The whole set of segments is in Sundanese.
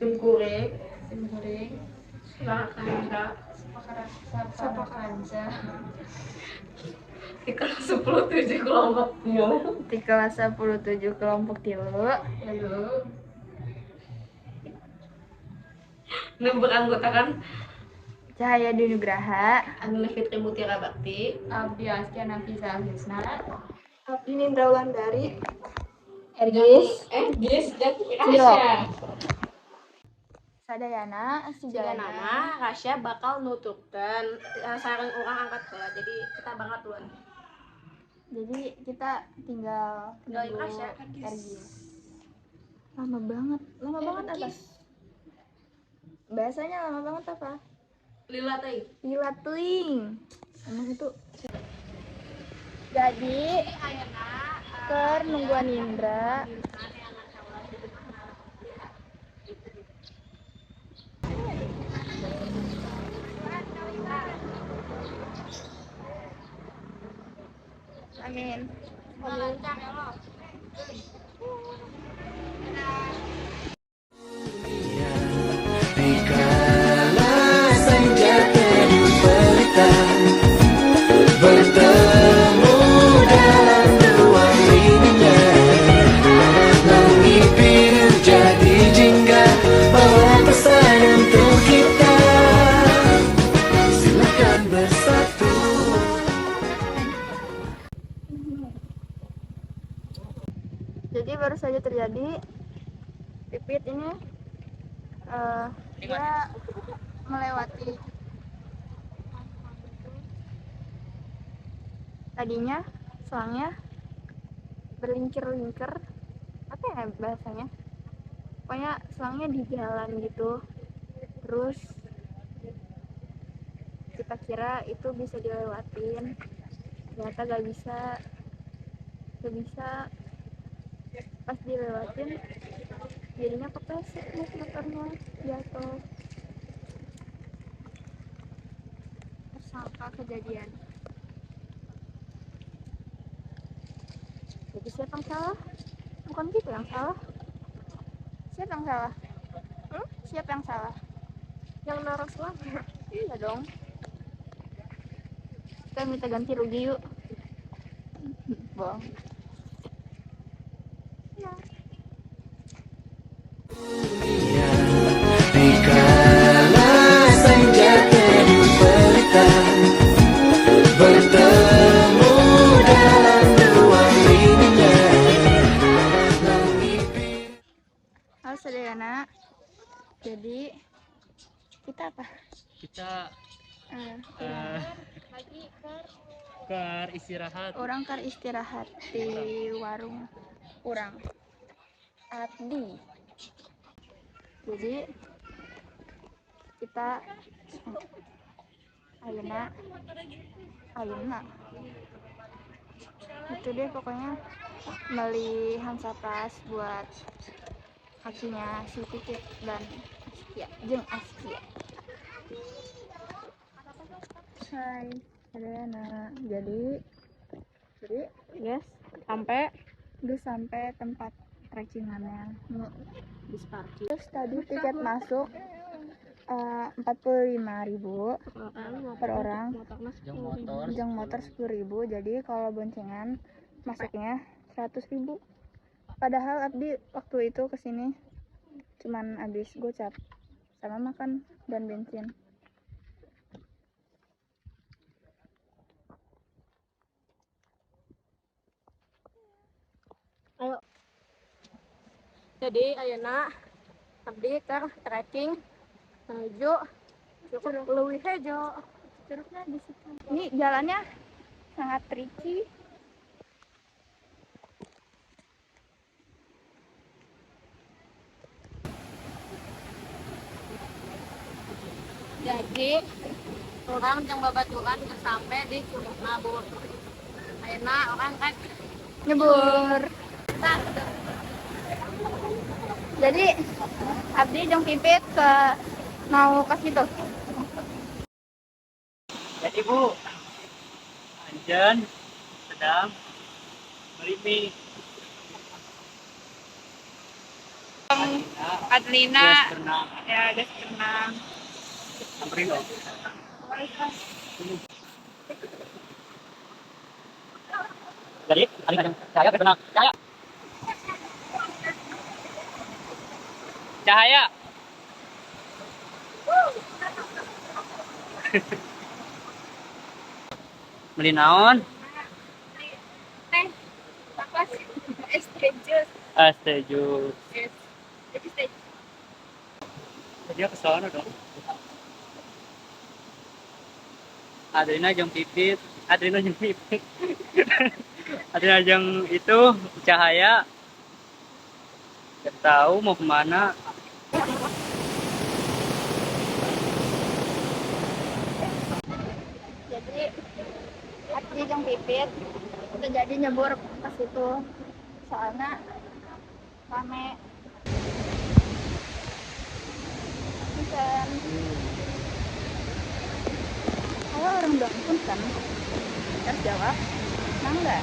Simkuring. Simkuring. Sapakanca. Sapakanca. Di kelas 10 kelompok tilu. Di kelas 10 kelompok tilu. Lalu nu beranggotakan Cahaya Dwi Nugraha, Agnes Fitri Mutiara Bakti, Abdi Askia Nafisa Husna, Abdi Nindra Wulandari, Ergis, Gis dan Cilok. Rasya. Sadayana, Jika Sijana. nama Rasya bakal nuturkeun sareng urang angkat heula. Jadi kita banget duluan. Jadi kita tinggal Tinggalin nunggu Rasya. Ergis. Lama banget, lama banget apa? Bahasanya lama banget apa? Lila teh. Lila teuing. Emang itu. Jadi keur nungguan Indra. Amin. Lancar ya lo. Dikala senja teduh pelita, bertemu dalam ruang rindunya. Langit biru jadi jingga, bawa pesan untuk kita. Silakan bersatu. Jadi baru saja terjadi Pipit ini dia melewati tadinya selangnya berlingkir-lingkir, apa ya bahasanya, pokoknya selangnya di jalan gitu. Terus kita kira itu bisa dilewatin, ternyata gak bisa, gak bisa. Pas dilewatin jadinya kepleset nih motornya, jatuh. Tersangka kejadian. Jadi siapa yang salah? Bukan kita yang salah. Siapa yang salah? Siapa yang salah? Yang naruh selangnya. Iya dong. Kita minta ganti rugi yuk. Bohong. Ya. Dikala senja teduh pelita, bertemu dalam ruang rindunya. Langit biru. Halo Sadayana. Jadi kita apa? Kita Eh, ke istirahat. Orang kar istirahat di warung urang Abdi. Jadi kita ayeuna ayeuna itu deh pokoknya beli Hansaplast buat kakinya si Pipit dan Askia, jeung Askia. Hai Adriana. Jadi guys, Sampai udah sampai tempat trekkingannya. bis parkir. Terus tadi tiket masuk 45.000 per orang. Jeng motor. Jeng motor 10.000. Jadi kalau boncengan masuknya 100.000. Padahal Abdi waktu itu kesini cuman habis gocap sama makan dan bensin. Ayo. Jadi ayeuna abdi keur trekking menuju Curug Leuwih Hejo. Curugnya di situ. Ini jalannya sangat tricky. Jadi urang jeung babaturan geus sampai di Curug Nabur. Ayeuna urang rek Nyebur. Jadi Abdi jeung Pipit ke mau ke situ. Jadi Bu, Anjan sedang beli mie. Adlina Yes, berenang. ya guys berenang. Samperin dong. Jadi, Adlina jeung Cahaya berenang. Cahaya. Cahaya. Beli naon? Teh, apa sih? Es teh jus. Es teh jus. Yes. Jadi teh Dia ke sana dong. Adrina jeung Pipit, Adrina jeung Pipit. Adrina jeung itu Cahaya. Gak tahu mau kemana. Jadi Abdi jeung Pipit itu jadi nyebur ke situ soalnya rame. Punten. Kalau orang bilang punten, terus jawab, mangga.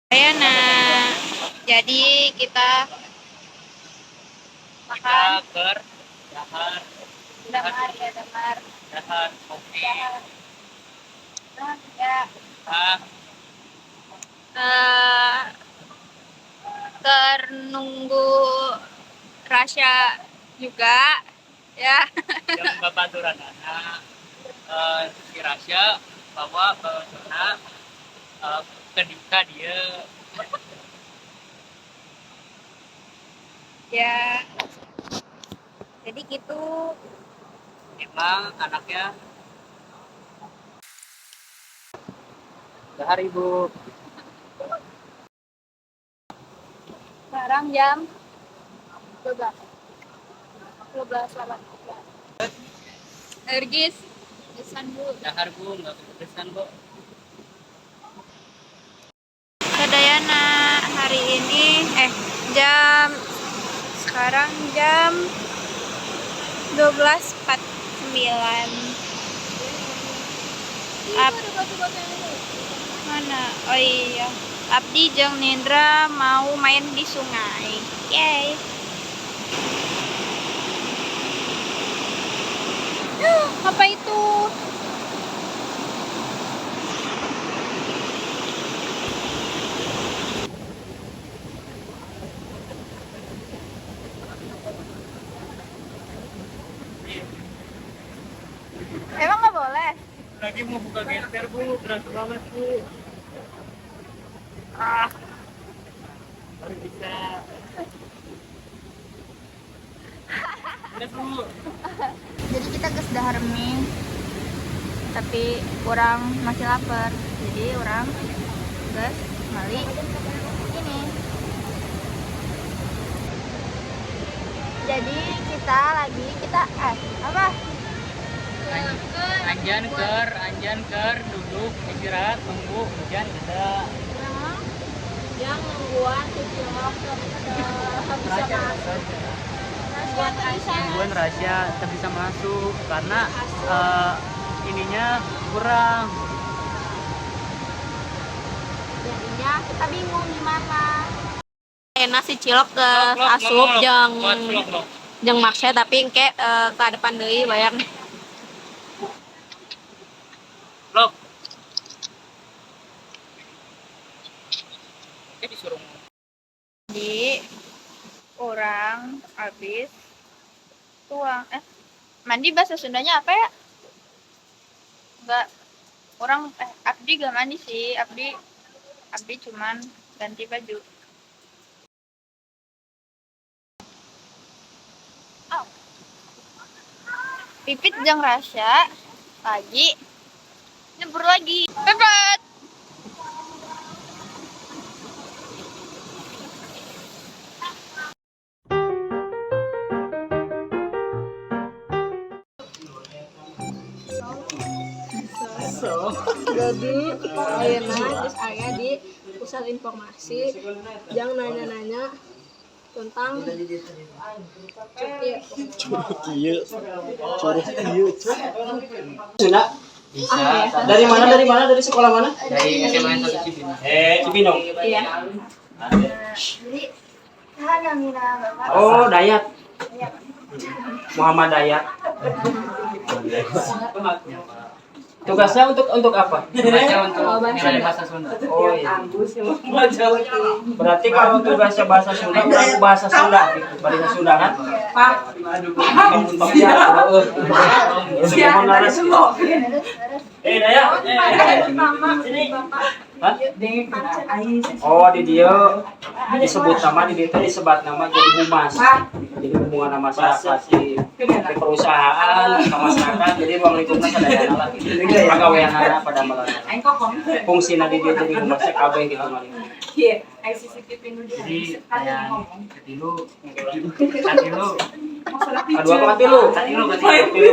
Ayana, jadi kita Kita makan ker dahar, damar ya damar. dahar kopi. Dahar. Nah, ya. Ah, Keur nunggu Rasya juga ya. jeung babaturanana si Rasya bawa bawa ke ka dieu. Ya. Jadi gitu. Emang anaknya dahar Ibu. Sekarang jam 12. 12.18. Ergis, pesan Bu. Dahar Bu, nggak kepedesan Bu. Sadayana hari ini jam sekarang jam 12.49. Mana? Oh iya. Abdi jeung Nindra mau main di sungai. Yeay. Apa itu? Emang nggak boleh? Lagi mau buka geser Bu, berat banget Bu. Ah, baru bisa. Berat Bu. Jadi kita ke dahar mie, tapi orang masih lapar. Jadi orang gas mali ini. Jadi kita lagi kita apa? Anjan ker, duduk, istirahat, nunggu hujan ada. Yang nungguan si Cilok bisa masuk. Nungguan Rasya tak bisa masuk karena ininya kurang. Jadinya kita bingung gimana. Enak si Cilok ke asup jeung maksa tapi engke ke depan deui bayang. Lok. Oke, disuruh. Jadi orang habis tuang mandi bahasa Sundanya apa ya? Enggak, orang Abdi gak mandi sih, Abdi cuman ganti baju. Oh. Pipit jeung Rasya lagi nyebur lagi. Pipit. Jadi ayeuna geus aya di pusat informasi yang nanya-nanya tentang cuti. Curug ieu. Sunda. Bisa. Dari mana? Dari mana? Dari sekolah mana? Dari SMA 1 Cibinong. Cibinong. Iya. Jadi Saha namina Bapak? Oh, Dayat. Muhammad Dayat. Tugasnya untuk apa? Tugasnya untuk nilai bahasa Sunda. Oh iya. Berarti kalau tugasnya bahasa Sunda, urang bahasa Sunda gitu. Bahasa Sunda kan? Pak. Ya, Eh, Dayat. Sini. Hah? Oh, di dia disebut nama, di dia teh disebat nama jadi humas. Jadi hubungan sama masyarakat di perusahaan, sama masyarakat. Jadi ruang lingkupnya sadayana lah gitu. Pagaweanana pada malam. Fungsina di dia jadi humasnya kabeh gitu maling. Jadi kayak katilu, katilu, Kedua apa katilu? Katilu, Katilu.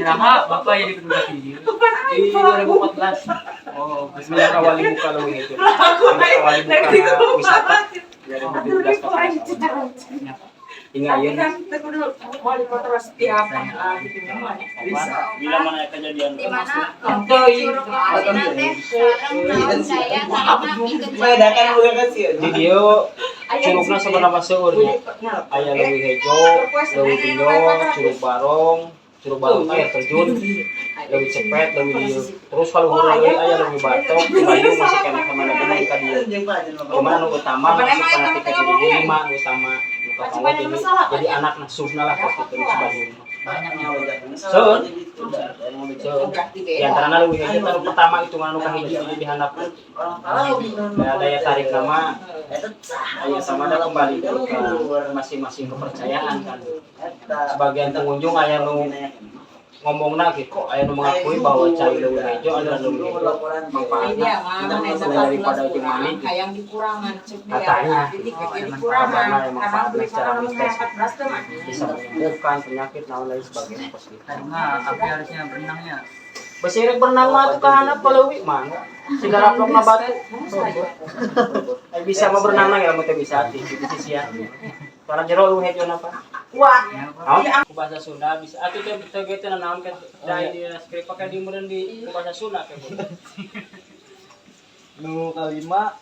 Iraha Bapak jadi petugas di dieu. Di 2014. Oh, Semenjak awal dibuka leuwih itu. Semenjak awal dibuka wisata 2017 14. Hingga ayeuna. Bila mana kejadian? Di mana curug lokasina teh sareng naon daya tarikna pikeun Di dieu curugna sebenarnya seueur nya. Aya Leuwi Hejo, Leuwi Benjol, Curug Barong, Curug Barong teh air terjun, Leuwi Cepet, Leuwi dieu. Terus kalau luhur deui aya Leuwi Batok, Cibayu masih keneh ka mana deui ka dieu. Cuman anu utama masuk kana tiket di dieu lima anu utama. Nu kapanggih jadi anak subna lah pasti terus Cibayu. Seueur. Seueur. Di antarana Leuwi Hejo teh anu pertama hitungan anu kahiji jadi dihandap. Ya, daya tarik nama aya sama ada kembali ke masing-masing kepercayaan kan. Sebagian pengunjung aya nu ngomongna gitu, aya nu mengakui bahwa cai Leuwi Hejo adalah Leuwi Hejo manfaatna selain daripada jeung mandi gitu. Katanya karena emang manfaatnya secara mistis bisa menyembuhkan penyakit naon lain sebagainya pos gitu. Karena aku harusnya berenangnya. Besi rek berenang mah atuh ka handap ka leuwi mah. Siga raplokna batu. Ai bisa mah berenang ya lamun teu bisa ti di sisian. Karena jero Leuwi Hejo napa? Wah. Naon? Bahasa Sunda bisa atuh teh teh ge teh naon ke da di skrip pakai di meureun di bahasa Sunda ke. Nu kalima,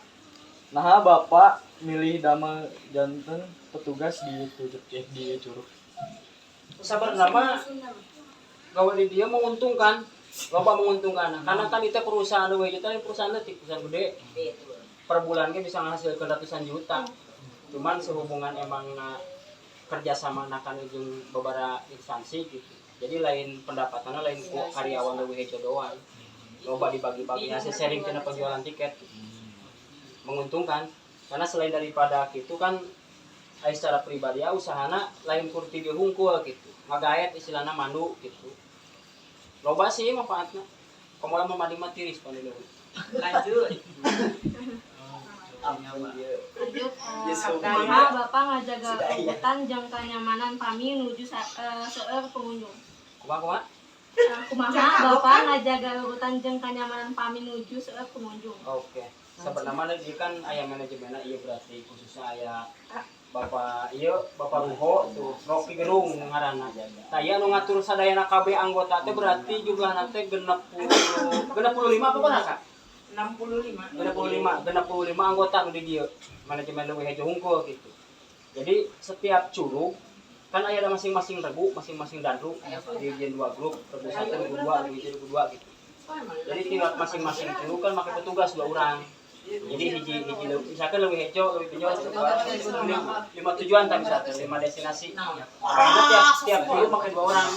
naha Bapak milih damel janten petugas di di curug? Sabar nama gawe di dia menguntungkan, loba menguntungkan karena kan itu perusahaan Leuwi Hejo teh perusahaan leutik, perusahaan gede, per bulan ge bisa menghasilkan ratusan juta. Cuman sehubungan emang na kerjasama nakan jeung beberapa instansi gitu, jadi lain pendapatannya lain ku karyawan Leuwi Hejo doang, loba dibagi-bagi hasil sharing tina penjualan tiket gitu. Menguntungkan karena selain daripada gitu kan ai secara pribadi ya usahana lain kur ti dieu hungkul gitu, ngagaet istilahna mandu gitu. Loba sih manfaatna, komo lamun mandi mah tiris pan di leuwih. Lanjut. Lanjut, kumaha Bapak ngajaga urutan jeung kenyamanan pami nuju seueur pengunjung? Kumaha, kumaha? Kumaha Bapak ngajaga urutan jeung kenyamanan pami nuju seueur pengunjung? Oke, sebenarnya dia kan aya manajemennya, iya, berarti khususnya aya Bapak, iya, Bapak Ruho tuh, Rocky Gerung ngaranna. Tah ieu anu ngatur sadayana kabeh anggota teh, berarti jumlahna teh 60, 65 apa benar, Kak? 65. 65, 65 anggota nu di dieu manajemen Leuwi Hejo hungkul gitu. Jadi setiap curug kan aya masing-masing regu, masing-masing danru, di dua grup, regu satu, regu dua, regu hiji, regu dua gitu. Jadi tiap masing-masing curug kan pakai petugas dua orang. Jadi hiji hiji misalkan Leuwi Hejo, Leuwi Benjol, lima, lima tujuan tak bisa lima destinasi. Makanya tiap tiap curug pakai dua orang.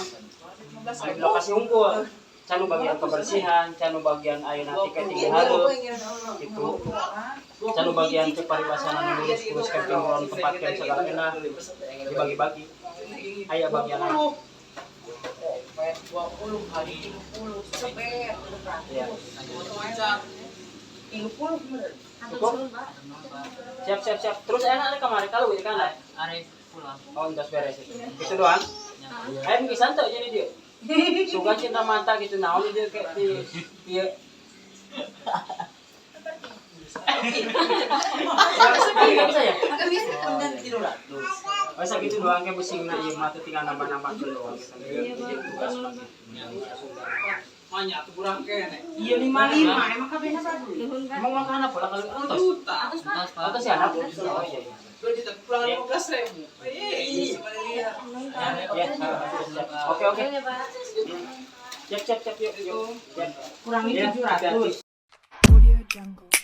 Anu di lokasi hungkul. Can nu bagian kebersihan, can nu bagian ayeuna tiket tinggi hareup gitu. Can nu bagian cek paribasana ngurus-ngurus camping ground, tempat camp segala kena dibagi-bagi. Aya bagian. 20 kali 30 sepet. Iya. 30 bener. Cukup? Siap, siap, siap. Terus enak ada kemarin kalau gitu kan? Arek pulang. Oh, enggak beres itu. Itu doang. Ayo mungkin santai jadi dia. Suka cinta mata gitu naon dia kayak di dia. Nggak bisa ya? Masa gitu doang kayak pusing na ieu mah teh tinggal nambah-nambah doang gitu. Jadi tugas mah gitu. Banyak tuh kurang kene. Iya 55, emang kabehna satu. Emang makan apa lah kalau 10 juta. Atos ya anak. Oh iya. Iya. 2 juta kurang 15 ribu. Eh, lihat. Ya, oke oke. Siap siap siap, yuk yuk. Siap. Kurangi Iya, 700. Audio Jungle.